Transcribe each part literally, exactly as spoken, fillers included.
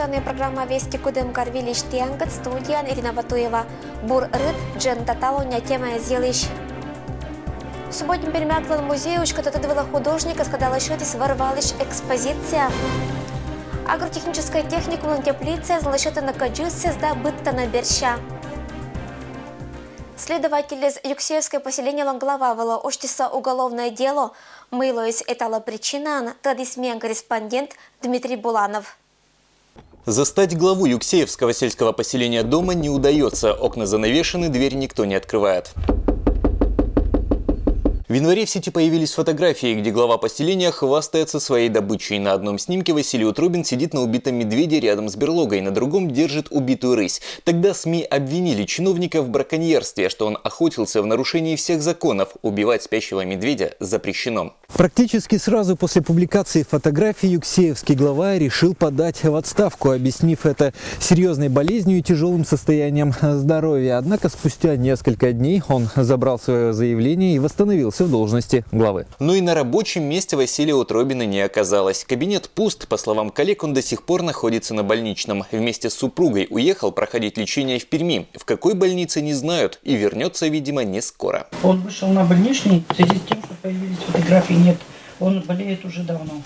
Программа «Вести Кудымкар» выльысь тіянкӧд, студияын Ирина Ватуева. Бур рыт, джен да талуння темаэз йылысь. Субботин Пермякылӧн музейысь кӧтӧдӧдвылӧ художникӧс кадалӧ сетіс вӧр-валысь экспозиция. Агротехническӧй техникумлӧн теплицаын лӧсьӧдтӧны кӧдзыссӧ да быдтӧны берся. Следовательлӧн Юксеевскӧй поселениелӧн глава вылӧ ӧтиссьӧ уголовнӧй дело. Мый лоис эталӧ причинаӧн, тӧдіс миян корреспондент Дмитрий Буланов. Застать главу Юксеевского сельского поселения дома не удается. Окна занавешены, дверь никто не открывает. В январе в сети появились фотографии, где глава поселения хвастается своей добычей. На одном снимке Василий Утробин сидит на убитом медведе рядом с берлогой, на другом держит убитую рысь. Тогда СМИ обвинили чиновника в браконьерстве, что он охотился в нарушении всех законов. Убивать спящего медведя запрещено. Практически сразу после публикации фотографий Юксеевский глава решил подать в отставку, объяснив это серьезной болезнью и тяжелым состоянием здоровья. Однако спустя несколько дней он забрал свое заявление и восстановился в должности главы. Но и на рабочем месте Василия Утробина не оказалось. Кабинет пуст. По словам коллег, он до сих пор находится на больничном. Вместе с супругой уехал проходить лечение в Перми. В какой больнице, не знают и вернется, видимо, не скоро. Он вышел на больничный в связи с тем, что появились фотографии. Нет, он болеет уже давно.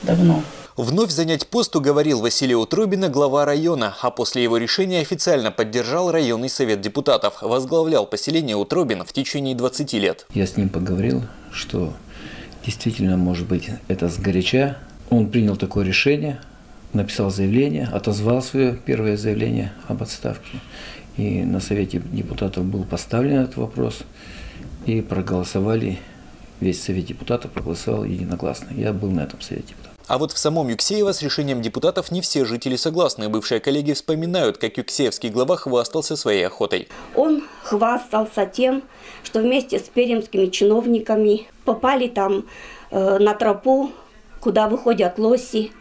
Давно. Вновь занять пост уговорил Василия Утробина глава района, а после его решения официально поддержал районный совет депутатов. Возглавлял поселение Утробин в течение двадцати лет. Я с ним поговорил, что действительно, может быть, это сгоряча. Он принял такое решение, написал заявление, отозвал свое первое заявление об отставке. И на совете депутатов был поставлен этот вопрос, и проголосовали, весь совет депутатов проголосовал единогласно. Я был на этом совете депутатов. А вот в самом Юксеево с решением депутатов не все жители согласны. Бывшие коллеги вспоминают, как юксеевский глава хвастался своей охотой. Он хвастался тем, что вместе с пермскими чиновниками попали там э, на тропу, куда выходят лоси,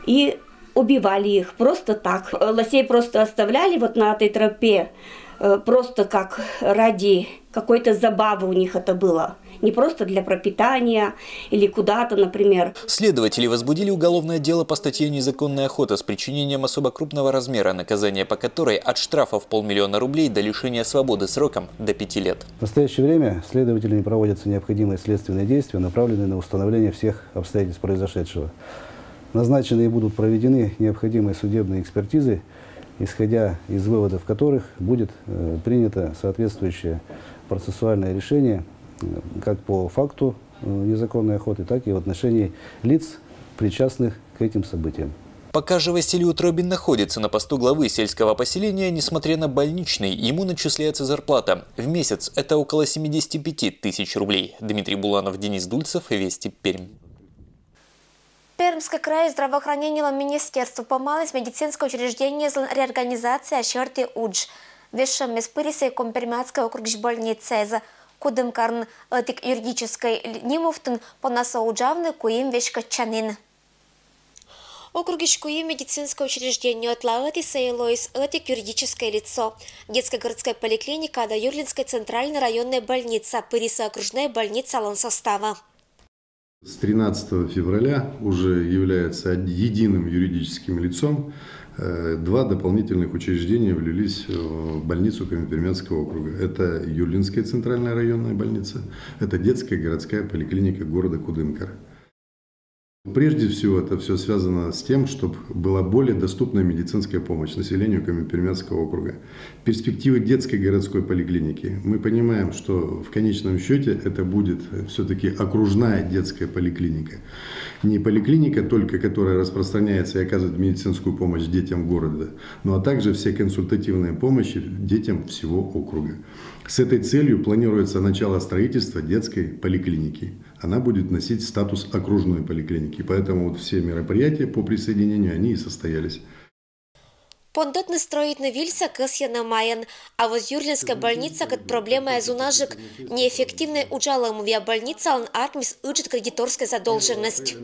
и убивали их просто так. Э, Лосей просто оставляли вот на этой тропе, э, просто как ради какой-то забавы у них это было. Не просто для пропитания или куда-то, например. Следователи возбудили уголовное дело по статье «Незаконная охота с причинением особо крупного размера», наказание по которой от штрафа в полмиллиона рублей до лишения свободы сроком до пяти лет. В настоящее время следователями проводятся необходимые следственные действия, направленные на установление всех обстоятельств произошедшего. Назначены и будут проведены необходимые судебные экспертизы, исходя из выводов которых будет э, принято соответствующее процессуальное решение э, как по факту э, незаконной охоты, так и в отношении лиц, причастных к этим событиям. Пока же Василий Утробин находится на посту главы сельского поселения, несмотря на больничный, ему начисляется зарплата. В месяц это около семидесяти пяти тысяч рублей. Дмитрий Буланов, Денис Дульцев, Вести Пермь. Пермскӧй крайысь здравоохранениелӧн министерство помаліс медицинскӧй учреждениеяслӧн реорганизация серти удж. Вежсьӧммес пырис и Коми-Пермяцкӧй округысь больницаэз. Кудымкарын ӧтик юридическӧй ли-, нимувтын, понасӧ уджавны куим веськӧдчанін. Округысь куим медицинскӧй учреждение, ӧтлаӧтісӧ и лоис ӧтик юридическӧй лицо. Детскӧй городскӧй поликлиника да Юрлинскӧй центральнӧй районнӧй больница пырисӧ окружнӧй больницалӧн составӧ. С тринадцатого февраля уже является од-, единым юридическим лицом. Э, два дополнительных учреждения влились в больницу Коми-Пермяцкого округа. Это Юрлинская центральная районная больница, это детская городская поликлиника города Кудымкар. Прежде всего, это все связано с тем, чтобы была более доступная медицинская помощь населению Коми-Пермяцкого округа. Перспективы детской городской поликлиники. Мы понимаем, что в конечном счете это будет все-таки окружная детская поликлиника. Не поликлиника только, которая распространяется и оказывает медицинскую помощь детям города, но а также все консультативные помощи детям всего округа. С этой целью планируется начало строительства детской поликлиники. Она будет носить статус окружной поликлиники. Поэтому вот все мероприятия по присоединению, они и состоялись. Пондӧтны строитны вильсӧ кӧсйӧны майӧн. А вот Юрлинскӧй больницакӧд проблемаыс унажык. Неэффективнӧй уджалӧм мув, а больницалӧн артмис ыджыд кредиторскӧй задолженность.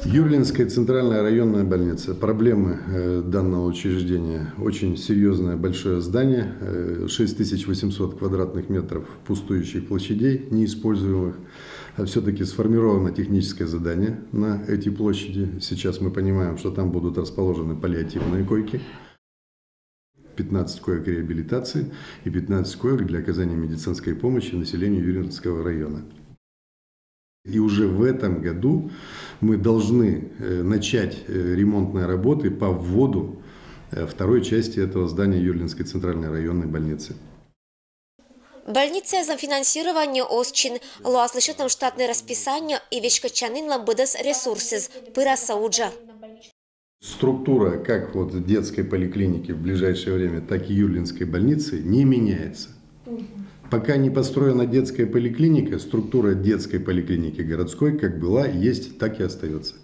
Юрлинская центральная районная больница. Проблемы э, данного учреждения. Очень серьезное большое здание, э, шесть тысяч восемьсот квадратных метров пустующих площадей, неиспользуемых. Все-таки сформировано техническое задание на эти площади. Сейчас мы понимаем, что там будут расположены паллиативные койки. пятнадцать коек реабилитации и пятнадцать коек для оказания медицинской помощи населению Юрлинского района. И уже в этом году мы должны э, начать э, ремонтные работы по вводу э, второй части этого здания Юрлинской центральной районной больницы. Больницаэзлэн финансирование ӧз чин, луэ лэсьтыны штатное расписание и веськытчанінлэн быдэс ресурсэз, пыраса уджа. Структура как вот детской поликлиники в ближайшее время, так и Юрлинской больницы не меняется. Пока не построена детская поликлиника, структура детской поликлиники городской как была, есть, так и остается.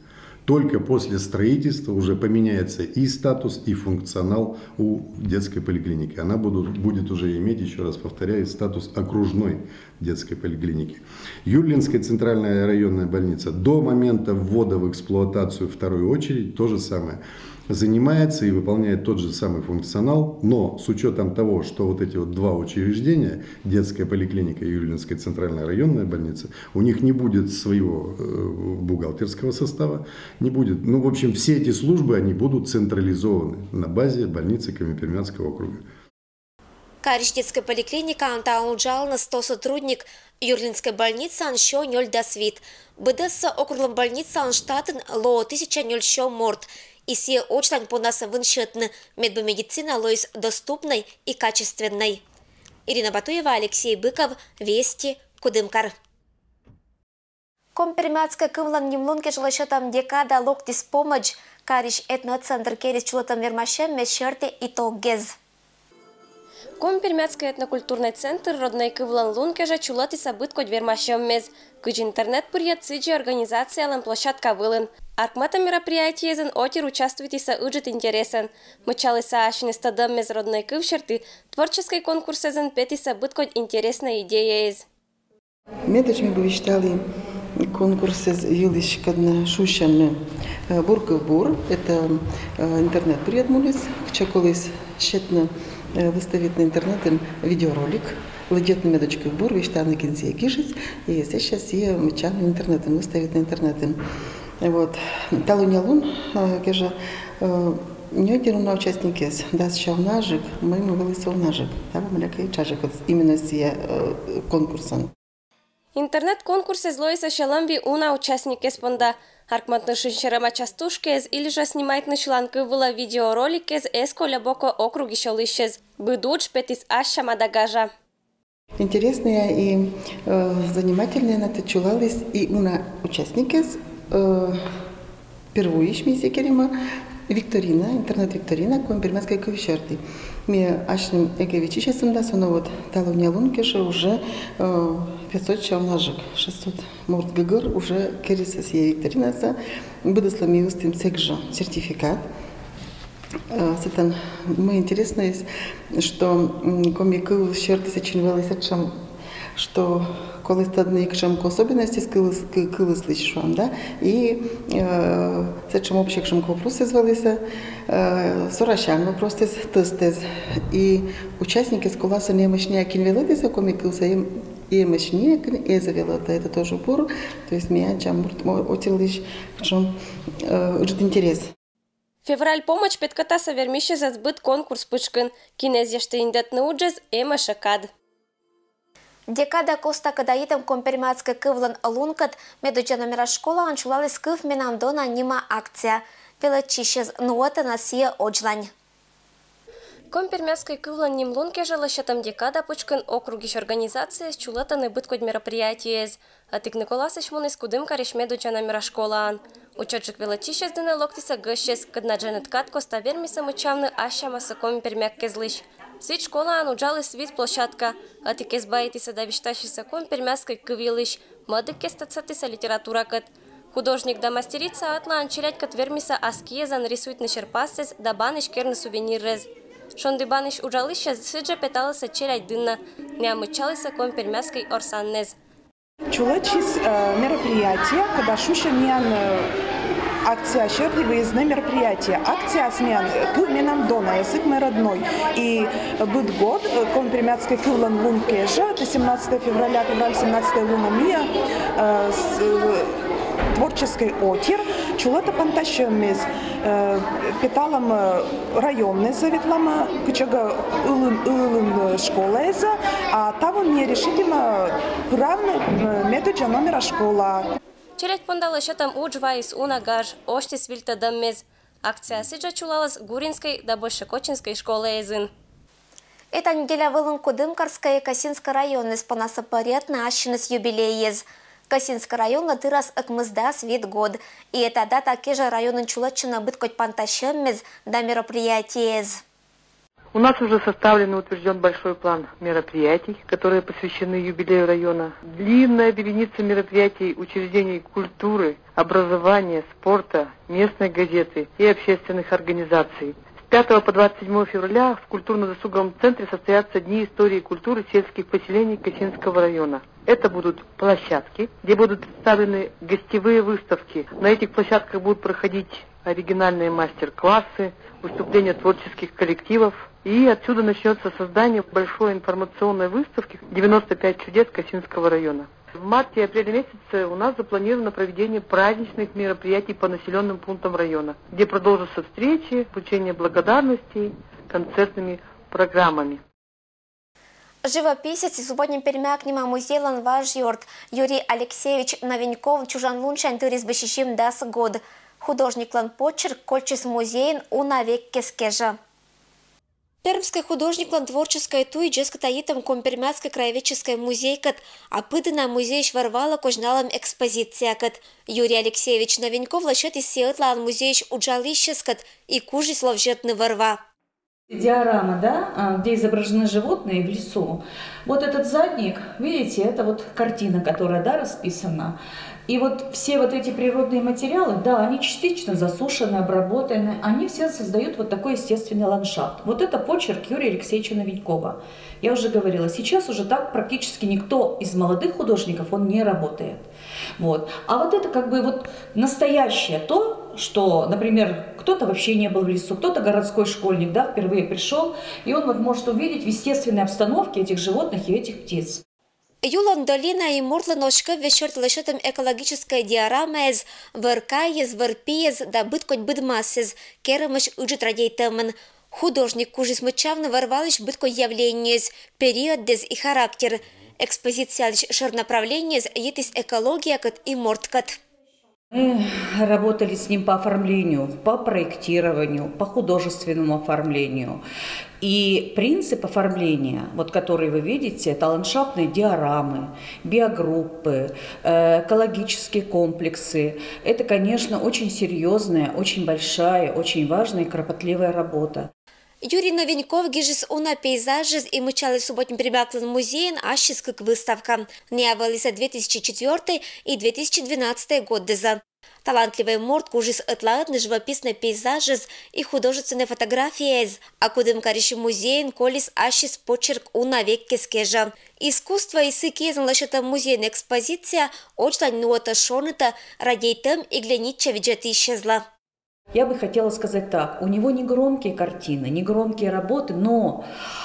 Только после строительства уже поменяется и статус, и функционал у детской поликлиники. Она будут, будет уже иметь, еще раз повторяю, статус окружной детской поликлиники. Юрлинская центральная районная больница до момента ввода в эксплуатацию второй очереди то же самое. Занимается и выполняет тот же самый функционал, но с учетом того, что вот эти вот два учреждения, детская поликлиника и Юрлинская центральная районная больница, у них не будет своего э, бухгалтерского состава, не будет. Ну, в общем, все эти службы, они будут централизованы на базе больницы Коми-Пермяцкого округа. Карысь детской поликлиникаын талун уджалыны сто сотрудник, Юрлинской больницаын сё нёль дас вит. Быдэсса округлэн больницаын штатын луэ тысяча нёльсё морт. И сие очлань понаса вын сётны, мед бы медицина лоис доступной и качественной. Ирина Батуева, Алексей Быков, Вести, Кудымкар. Коми-Пермяцкой кывлэн нимлун кежлэ сётэм декада локтӥз помӧдз. Карысь этноцентр керис чулэтэм вермасьмес сьӧртэ итогез. Коми-Пермяцкой этнокультурной центр родной кывлэн лун кежлэ чулэтэз быд кодь вермасьмес. Кызьы интернет пыръет, сыӵе организациялэн площадка вылын. Аркматом мероприятиезын отир участвуйтӥз ыджыт интересэн. Мычалыса асьныс тодэмез родной кыв сьӧрты, творческой конкурсэзын петӥз быд кодь интересной идеяез. Медводз ми бы висьталом конкурсэз йылысь, кӧня шуыса но. Э, «Бур кывбур» — это э, интернет пыръет мунысь, кыӵе колӥз сетны, э, выставитны интернетын видеоролик, лыдъетны медводз кывбур, висьталны, кин сое гижиз, и сейчас сое мычано интернетын, выставитны интернетын. Вот. Талунъя лун э, кежлэ э, ньӧти уна участникез, дас сяна ӝык, мыным вылысо уна ӝык. Таво милям кык сяна ӝык, вот именно сыӵе э, конкурсын. Интернет-конкурсэз луиз сяна ӝыны уна участникез понда. Аркматнышын серема частушкаез или же снимайтны сюлан кыв вылэ видеороликез эз колебоко округысь улӥсез. Быд удж петӥз ас сяма гажа. Интересная и э, занимательная, на чулалысь и уна участникез э, Первойысь ми сое керимы викторина, интернет-викторина «Коми-пермяцкой кыв сьӧрты». Ми асьным эгеветчисьёсмы да, со но вот талунъя лун кежлэ уже э, пятьсот сяна ӝык, шестьсот морт гыгыр уже кериз сое викториназэ. Быдэслы ми ыстӥм сыӵе сертификат. Э, сэтэн мыным интересно, что м, коми кыв сьӧртысь сыӵе вылӥ сыӵе, что кулэ ыстыны кыӵе ке особенностез кылыс, кы, кылыслэсь шуом, да, и э, сыӵе общий кыӵе ке вопросэз вылӥ, э, сорасян вопросэз, тестэз. И участникез кулэ ыстыны эмъясьныя, кин велэдӥз коми кылсэ, эм, эмъясьныя, кин ӧз велэды, это тоже бур. То есть милям чамурт отирлысь кыӵе э, ыджыт интерес. Февраль помӧдз петкатыса вермисез ӧз быд конкурс пычкын. Кин ӧз эштэ индетны уджез, эмъясьсэ кад. Декада костакыдайытэн Коми-Пермяцкой кывлэн лункӧд медучаномера школаын чулалэсь «Кыв мынам дона» нима акция. Велэчисез нуэтэ на сие очлань. Коми-Пермяцкой кывлэн нимлун кежлэ сётэм декада пычкын округысь организациос чулэтыны быд кодь мероприятиез. Ӧтик ныколасысь муниз Кудымкарысь медучаномера школаын. Учкыжык велэчисез дынэ локтӥз гӧсьтъёс, кӧднадженьыд кат коста вермисэ мычамны ас сямасэ коми-пермяк кезлэсь. Сыӵе школаын уджалыса вить площадка. Ӧтикез баитыса да висьтасьыса коми-пермяцкой кыв йылысь, мӧдыкез татчытыса литературакӧд. Художник да мастерица ӧтлаын челядькӧд вермиса ас киезэн рисуйтны серпассэс да банысь керны сувенирез. Шонды банысь уджалысез сыӵе петалыса челядь дынэ, миян мычалыса коми-пермяцкой орсанэз. Чулэчиз э, мероприятие, когда шуса миян э, Акция сьӧрті выездное мероприятие. Акция смены «Кыв менам дона, язык мой родной». И быд год, э, Коми-Пермяцкӧй кывлӧн лун кежӧ, это семнадцатое февраля, февраль семнадцатое лунӧ миян, э, с-, э, творческӧй отир чулӧта пантасьӧммез. Э, петалам, э, районнас, ветлам кытчӧкӧ ылын, ылын, э, школаясӧ, а таво ми решитім, э, пыравны, э, медводдза номера школаӧ. Челядь понда лӧсьӧдӧм удж вайис уна гаж, осьтіс вильтӧдӧммес. Акция сідзжӧ чулаліс Гуринскӧй да Большекочинскӧй школаясын. Эта неделя вылын Кудымкарскӧй и Касинскӧй районыс понасӧ порядкӧ ассьыныс юбилейӧс. Касинскӧй районлы тырас ӧкмысдас вит год. И эта дата кежӧ районын чулӧдчӧны быдкодь пантасьӧммес да мероприятиеяс. У нас уже составлен и утвержден большой план мероприятий, которые посвящены юбилею района. Длинная вереница мероприятий учреждений культуры, образования, спорта, местной газеты и общественных организаций. С пятого по двадцать седьмое февраля в культурно-досуговом центре состоятся Дни истории и культуры сельских поселений Касинского района. Это будут площадки, где будут представлены гостевые выставки. На этих площадках будут проходить оригинальные мастер-классы, выступления творческих коллективов. И отсюда начнется создание большой информационной выставки «девяносто пять чудес Касинского района». В марте и апреле месяце у нас запланировано проведение праздничных мероприятий по населенным пунктам района, где продолжатся встречи, вручение благодарностей концертными программами. Живописец и субботник Пермяк нима музейлӧн важ ёрт Юрий Алексеевич Новеньков чужан лунсянь тырис быд сизимдас год. Художниклӧн почерк кольччис музейын уна веккӧс кежӧ. Пермскӧй художниклӧн творческӧй туй дзескыда йитӧм Коми-Пермяцкӧй краеведческӧй музейкӧд, а пыдіна музейысь вӧр-валӧ козьналӧм экспозициякӧд. Юрий Алексеевич Новеньков лӧсьӧдіс сійӧ ӧтлаын музейысь уджалысьяскӧд и кужис ловзьӧдны вӧр-ва. Диорама, да, а, где изображены животные в лесу. Вот этот задник, видите, это вот картина, которая, да, расписана. И вот все вот эти природные материалы, да, они частично засушены, обработаны, они все создают вот такой естественный ландшафт. Вот это почерк Юрия Алексеевича Новенькова. Я уже говорила, сейчас уже так практически никто из молодых художников, он не работает. Вот. А вот это как бы вот настоящее то, что, например, кто-то вообще не был в лесу, кто-то городской школьник, да, впервые пришел, и он вот может увидеть в естественной обстановке этих животных и этих птиц. Юлӧн долина и мортлӧн оскӧб весьӧрт лӧсьӧдӧм экологическӧй диорамаыс вӧр кайӧс, вӧр пиӧс да быдкодь быдмасӧс керӧмысь ыджыд радейтӧмӧн. Художник кужис мыччавны вӧр-валысь быдкодь явлениеяс, периодъяс и характер. Экспозициялысь шӧр направлениеяс йитіс экологиякӧд и морткӧд. Мы работали с ним по оформлению, по проектированию, по художественному оформлению. И принцип оформления, вот который вы видите, это ландшафтные диорамы, биогруппы, э, экологические комплексы. Это, конечно, очень серьезная, очень большая, очень важная и кропотливая работа. Юрий Новеньков гижис уна пейзажъяс и мыччаліс субботник Пермяклӧн музейын ассьыс кык выставка. Найӧ вӧліс две тысячи четвёртӧй и две тысячи двенадцатӧй годъясӧ. Талантливӧй морт кужис ӧтлаӧдны живописнӧй пейзажъяс и художественнӧй фотографияяс, а Кудымкарысь музейын колис ассьыс почерк уна веккӧс кежӧ. Искусство и сы киӧзын лӧсьӧдӧм музейын экспозиция ордшлань нуӧтӧ, шонитӧ радейтӧм и глянитчӧ видзӧдысьяслы. Я бы хотела сказать так, у него не громкие картины, не громкие работы, но,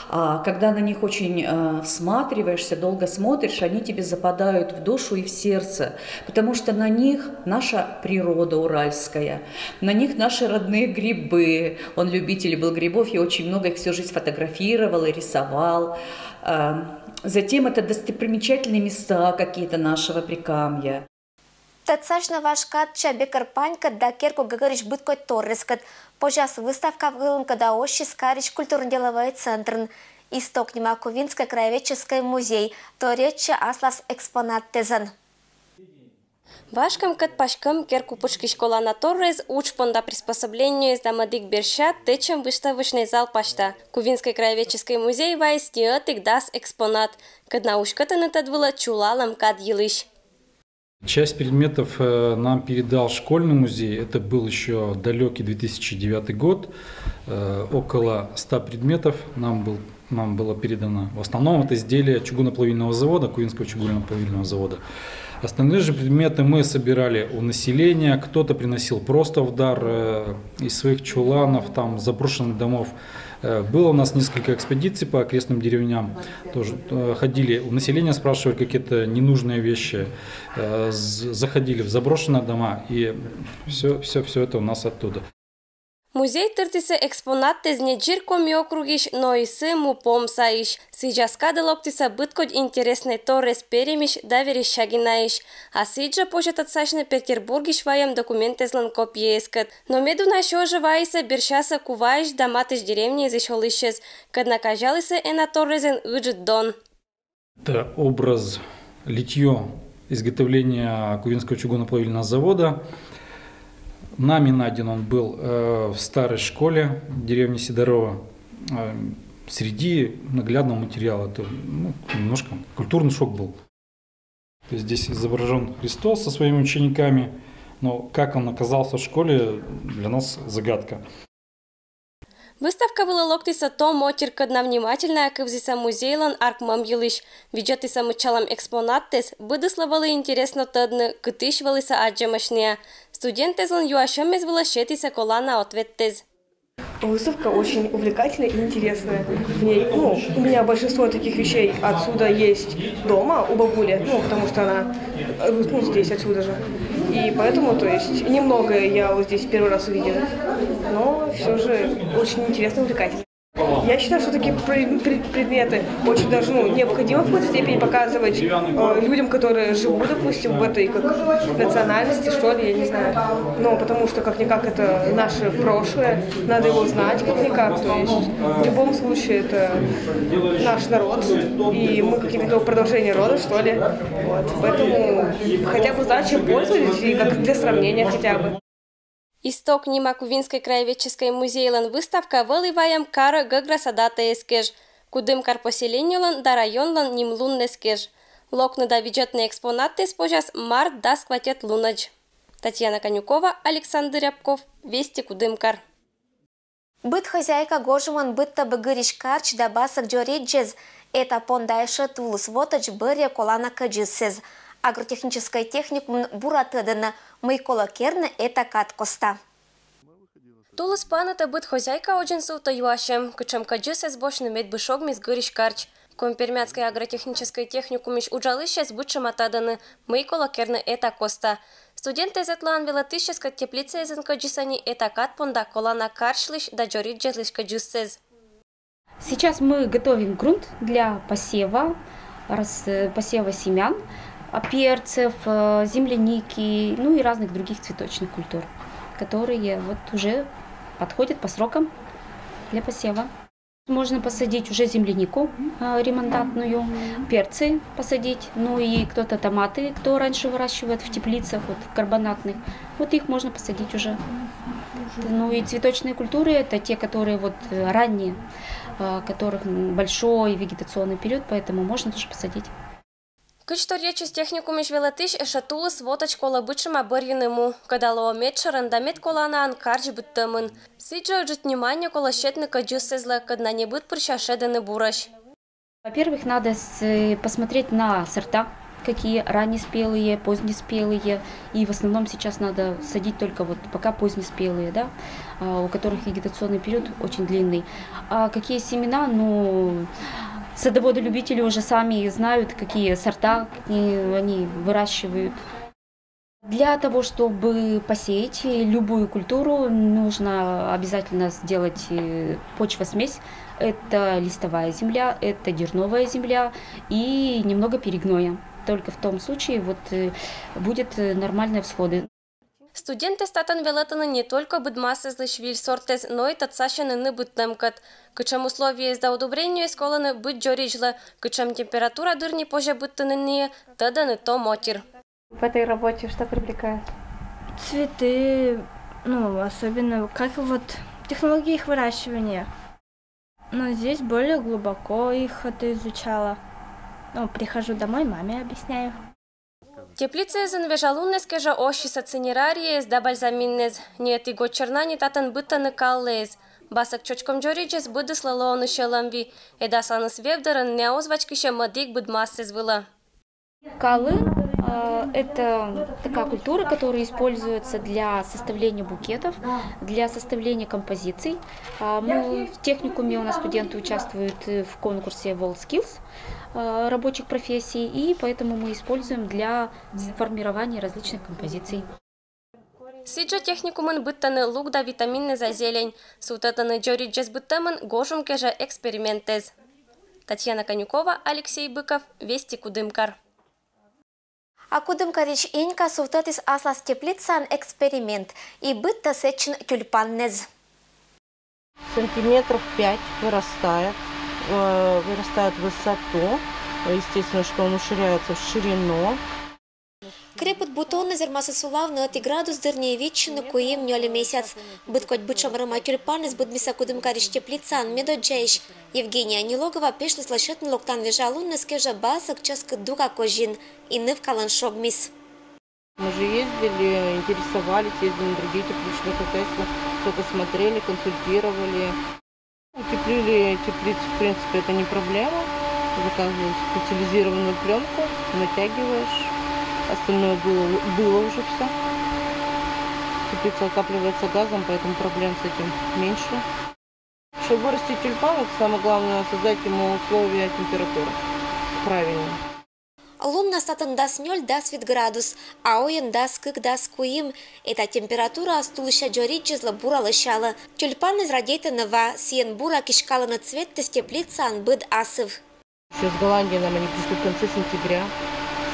а, когда на них очень, а, всматриваешься, долго смотришь, они тебе западают в душу и в сердце, потому что на них наша природа уральская, на них наши родные грибы. Он любитель был грибов и очень много их всю жизнь фотографировал и рисовал. А, затем это достопримечательные места какие-то нашего Прикамья. Тӧдсасьны важ кадся Бекӧр панькӧд да керку гӧгӧрысь быдкодь торъяскӧд. Позяс выставка вылын кӧ да оссис карысь культурно-деловӧй центрын. «Исток» нима Кувинскӧй краеведческӧй музей торйӧдчӧ аслас экспонаттӧзӧн. Важ кӧм кӧд паськӧм керку пытшкысь колана торъяс, удж понда приспособлениеяс да мӧдік бердса тэчӧм выставочнӧй зал пасьта Кувинскӧй краеведческӧй музей вайис ньӧтик дас экспонат, кӧд на уськӧтӧны тӧд вылӧ чулалӧм кад йылысь. Часть предметов, э, нам передал школьный музей. Это был ещё далёкий две тысячи девятый год. Э, около ста предметов нам был Нам было передано в основном это изделие чугуноплавильного завода, Кувинского чугуноплавильного завода. Остальные же предметы мы собирали у населения, кто-то приносил просто в дар э, из своих чуланов, там, заброшенных домов. Э, Было у нас несколько экспедиций по окрестным деревням. Тоже э, ходили у населения, спрашивали какие-то ненужные вещи. Э, з- Заходили в заброшенные дома, и все, все, все это у нас оттуда. Музей тыртӥсэ экспонаттэз не ӟырь Коми округысь, но и Сӥ-Му Пом сайысь. Сӥзьы кадь локтӥсэ быдкодь интересной торез Перемьысь да Верещагинаысь. А сӥзьы позьы татчасьны Петербургысь ваем документэзлэн копиезкыт. Но мед уна сёжы вайисэ берсяса Куваысь да Матысь деревняезысь олысез, кытын казялысэ эн торезэн ыджыт дон. Это образ литьё изготовления Кувинского чугуноплавильного завода. Нами найден он был э, в старой школе деревни Сидорова. Э, среди наглядного материала это ну, немножко культурный шок был. То есть здесь изображен Христос со своими учениками, но как он оказался в школе, для нас загадка. Выставка вылэ локтӥсэ то мотир, кытын внимательно кывзӥсэ музейлэн аркмем йылысь. Видзетӥсэ мыччалам экспонаттэз, быдэслы вылэ интересно тӧдны, кытысь вылысэ адӟемысьныя. Студентэзлэн юасьмес вылэ сётӥсэ колана ответтэз. Выставка очень увлекательная и интересная. В ней, ну, у меня большинство таких вещей отсюда есть дома у бабули, ну, потому что она э, ну, здесь, отсюда же. И поэтому, то есть, немного я вот здесь первый раз увидела, но все же очень интересно и увлекательно. Я считаю, что такие предметы очень даже ну, необходимо в какой-то степени показывать э, людям, которые живут, допустим, в этой как национальности, что ли, я не знаю. Но потому что как-никак это наше прошлое, надо его знать как-никак. То есть в любом случае это наш народ, и мы какие-то продолжение рода, что ли. Вот. Поэтому хотя бы знать, чем пользовались, и как для сравнения хотя бы. Исток нима Кувинской краеведческой музейлэн выставка вӧлы ваем кар Гӧгра Садатэез кежь, Кудымкар поселениелэн да районлэн нимлуннэз кежь. Локны да видзетны экспонаттэз позяз март дас куатетӥ лунозь. Татьяна Конюкова, Александр Рябков, Вести, Кудымкар. Быд хозяйка гожмын быдтэ быгырись карч да басык дзоридӟез. Эта понда эше тулыс вотыч бӧръе колана кӧдзысэз. Агротехнической техникумын бура тӧдыны, мый коло керны эта кат коста. Тулыс паныт быд хозяйка одӟын сувто юасьем, кыӵем кӧдзысэз босьны, мед бышогмиз гырись карч. Коми-Пермяцкой агротехнической техникумысь уджалысез быдшема тӧдыны, мый коло керны эта коста. Студентэз ӧтлаын велэтӥсьёс кадь теплицаезын кӧдзыса ни эта кат понда колана карчлысь да дзоридӟезлысь кӧдзысэз. Сейчас мы готовим грунт для посева, рас- посева семян, перцев, земляники, ну и разных других цветочных культур, которые вот уже подходят по срокам для посева. Можно посадить уже землянику ремонтантную, перцы посадить, ну и кто-то томаты, кто раньше выращивает в теплицах вот карбонатных, вот их можно посадить уже. Ну и цветочные культуры, это те, которые вот ранние, которых большой вегетационный период, поэтому можно тоже посадить. Кызьторъечысь техникумысь велэтӥсь эше тулыс вотыч колэ быдшема бӧрйыны му, кӧда луо медшӧрын да медколанаын карч быдтэмын. Сыӵе ыджыт внимание колэ сетны кӧдзысэзлы, кӧдна небыт пырся шедыны бурысь. Во-первых, надо посмотреть на сорта, какие раннеспелые, позднеспелые. И в основном сейчас надо садить только вот пока позднеспелые, да, у которых вегетационный период очень длинный. А какие семена, ну, садоводы-любители уже сами знают, какие сорта они выращивают. Для того, чтобы посеять любую культуру, нужно обязательно сделать почвосмесь. Это листовая земля, это дерновая земля и немного перегноя. Только в том случае вот будет нормальные всходы. Студентэз татын велэтыны не только быдмасэзлы виль сортэз, но и татсасен ини быдтэмкӧд. Кыӵем условиез да удобрениез колыны быд дзоридзлы, кыӵем температура дырни позе быдтыны ини, тӧдыны то мотир. В этой работе что привлекает? Цветы, ну, особенно как вот технологии их выращивания. Но здесь более глубоко их это изучала. Ну, прихожу домой, маме объясняю. Теплицаезын вежалунэз кежа ошиса цинерариез да бальзаминэз. Ньылетӥ год черна ни татын быдтыны каллэез. Басӧк чӧчкӧм дзоридзыс быдыслы лоӧны сьӧлӧмви. Эд асланыс вев дорын неуз вачкысьӧ мӧдік быдмасыс вылӧ. Калын, э, это такая культура, которая используется для составления букетов, для составления композиций. А мы в техникуме, у нас студенты участвуют, э, в конкурсе WorldSkills, э, рабочих профессий, и поэтому мы используем для формирования различных композиций. Сідз жӧ техникумын быдтӧны лук да витаминнӧй зелень, сувтӧдтӧны дзоридзьӧс быдтӧмын гожум кежӧ экспериментӧс. Татьяна Конюкова, Алексей Быков, «Вести», Кудымкар. А Кудымкарысь Инька сувтӧдіс аслас теплицаын эксперимент и быдтӧ сэтчӧ тюльпаннӧс. Сантиметров пять вырастает, э, вырастает в высоту. Естественно, что он уширяется в ширину. Крепыт бутоннас вермасны сулавны ӧти градус дырйи виччысьны куим-нёль месяц. Быд кодь бытшӧм рӧма тюльпаннас быдмисӧ Кудымкарысь теплицаын медоддзаысь Евгения Нелогова пешлыслы сетны локтан вежалуннас кежӧ басӧк чӧскыд дука козин, и нывкалӧн шогмис. Мы же ездили, интересовались, ездили на другие тепличные хозяйства, что-то смотрели, консультировали. Утеплили теплицу, в принципе, это не проблема. Заказываешь специализированную пленку, натягиваешь. Остальное было, было уже все. Теплица отапливается газом, поэтому проблем с этим меньше. Чтобы вырастить тюльпан, это самое главное, создать ему условия, температуры правильные. Луннас татын дас нёль-дас вит градус, а ойӧн дас кык-дас куим. Эта температураыс тулыся дзоридзьыслы бура лӧсялӧ. Тюльпаннас радейтӧны ва, сійӧн бура киськалӧны цветыс теплицаын быд асыв. Еще с Голландии нам они пришли в конце сентября.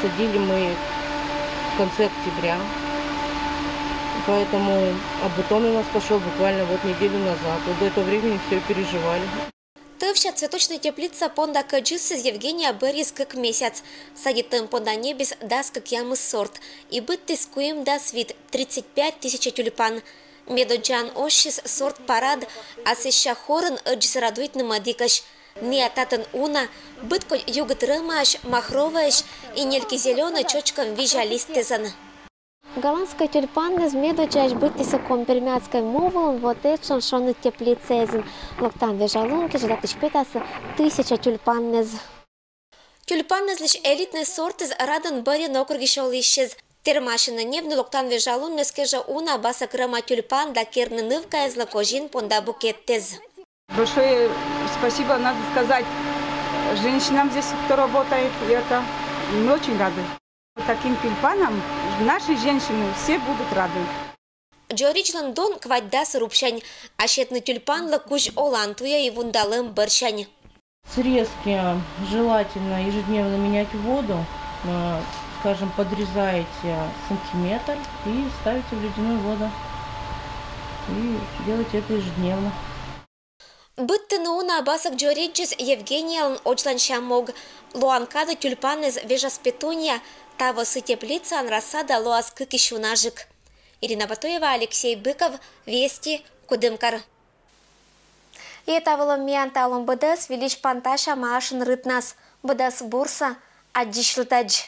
Садили мы их в конце октября. Поэтому, а бутон у нас пошел буквально вот неделю назад. Вот до этого времени все переживали. Тӧвся цветочнӧй теплица понда кӧдзыссӧ Евгения бӧрйис кык месяц. Садитӧм понда ньӧбис дас кӧкъямыс сорт и быдтіс куимдас вит, тридцать пять тысяч тюльпан. Медоддзаӧн оссис сорт «Парад», а сэсся хорын ӧдзыс радуйтны мӧдікӧсь. Ниа татын уна, быд кодь югыд рӧмаӧсь, махровӧйӧсь и нелькизелёнӧй чӧчкӧм визя листъясӧн. Голландскӧй тюльпаннас медоддзаысь быдтісӧ Коми-Пермяцкӧй му вылын, вот этшӧм шоныд теплицаын. Локтан вежалун кежӧ татысь петасӧ тысяча тюльпаннас. Тюльпаннаслысь элитнӧй сортыс радӧн бӧрйӧны округысь олысьяс. Тэрмасьӧны ньӧбны локтан вежалуннас кежӧ уна басӧк рӧма тюльпан да керны нывкаяслы козин понда букеттас. Большое спасибо надо сказать женщинам здесь, кто работает, и это мы очень рады. Таким тюльпанам наши женщины все будут рады. Дзоридзлӧн дон квайтдас рубсянь, а сетны тюльпанлы кузь олан туйӧ и вундалӧм бӧрсянь. Срезки желательно ежедневно менять воду, э, скажем, подрезаете сантиметр и ставите в ледяную воду. И делайте это ежедневно. Быдтыны уна басӧк дзоридзьыс Евгениялӧн одзланся мог. Лоан кадӧ тюльпаннас вежас петунья, таво сы теплицаын рассада лоас кыкысь унажык. Ирина Батуева, Алексей Быков, «Вести», Кудымкар. И таво вӧлі миян талун быдӧс. Вильысь пантасям аша рытнас. Быдӧс бурсӧ, аддзысьлытӧдз.